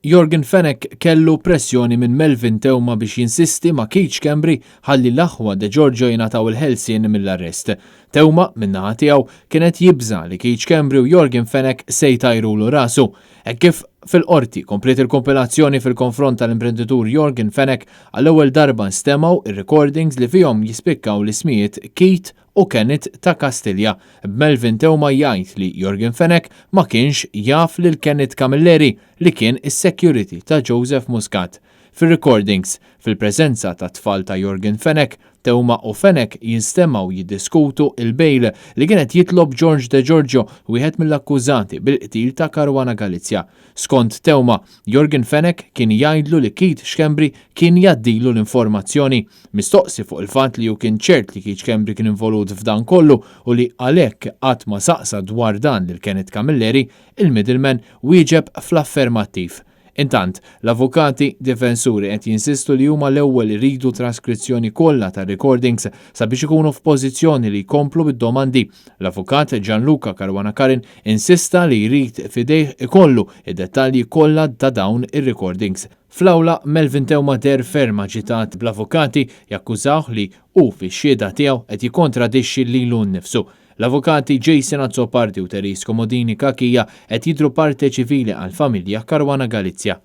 Yorgen Fenech kellu pressjoni minn Melvin Theuma biex jinsisti ma' Keith Schembri ħalli l-aħwa Degiorgio jingħataw il-ħelsien mill-arrest. Theuma, min-naħa tiegħu, kien qed jibża' li Keith Schembri u Yorgen Fenech se jtajrulu rasu. Hekk kif fil-Qorti kompliet il-kompilazzjoni fil-konfront tal-imprenditur Yorgen Fenech, għall-ewwel darba nstemgħu r-recordings li fihom jispikkaw l-ismijiet Keith u Kenneth ta' Kastilja, b'Melvin Theuma jgħid li Yorgen Fenech ma kienx jaf lil Kenneth Camilleri li kien is-security ta' Joseph Muscat. Fir-recordings, fil-preżenza tat-tfal ta' Yorgen Fenech, Theuma u Fenech jinstemgħu jiddiskutu il-bail li kien qed jitlob George Degiorgio, wieħed mill-akkużati bil-qtil ta' Caruana Galizia. Skont Theuma, Yorgen Fenech kien jgħidlu li Keith Schembri kien jgħaddilu l-informazzjoni. Mistoqsi fuq il-fatt li hu kien ċert li Keith Schembri kien involut f'dan kollu u li għalhekk qatt ma saqsa dwar dan lil Kenneth Camilleri, il-middleman wieġeb fl-affermattiv. Intant, l-avukati difensuri qed jinsistu li huma l-ewwel iridu traskrizzjoni kollha tar-recordings sabiex ikunu f'pożizzjoni li jkomplu bid-domandi. L-avukat Gianluca Caruana Curran insista li jrid f'idejh ikollu id-dettalji kollha ta' dawn ir-recordings. Fl-awla, Melvin Theuma deher ferm aġitat bl-avukati jakkużawh li hu fix-xhieda tiegħu qed jikkontradixxi lilu nnifsu. L-avukati Jason Azzopardi u Therese Comodini Cachia qed jidhru parte ċivili għall-familja Caruana Galizia.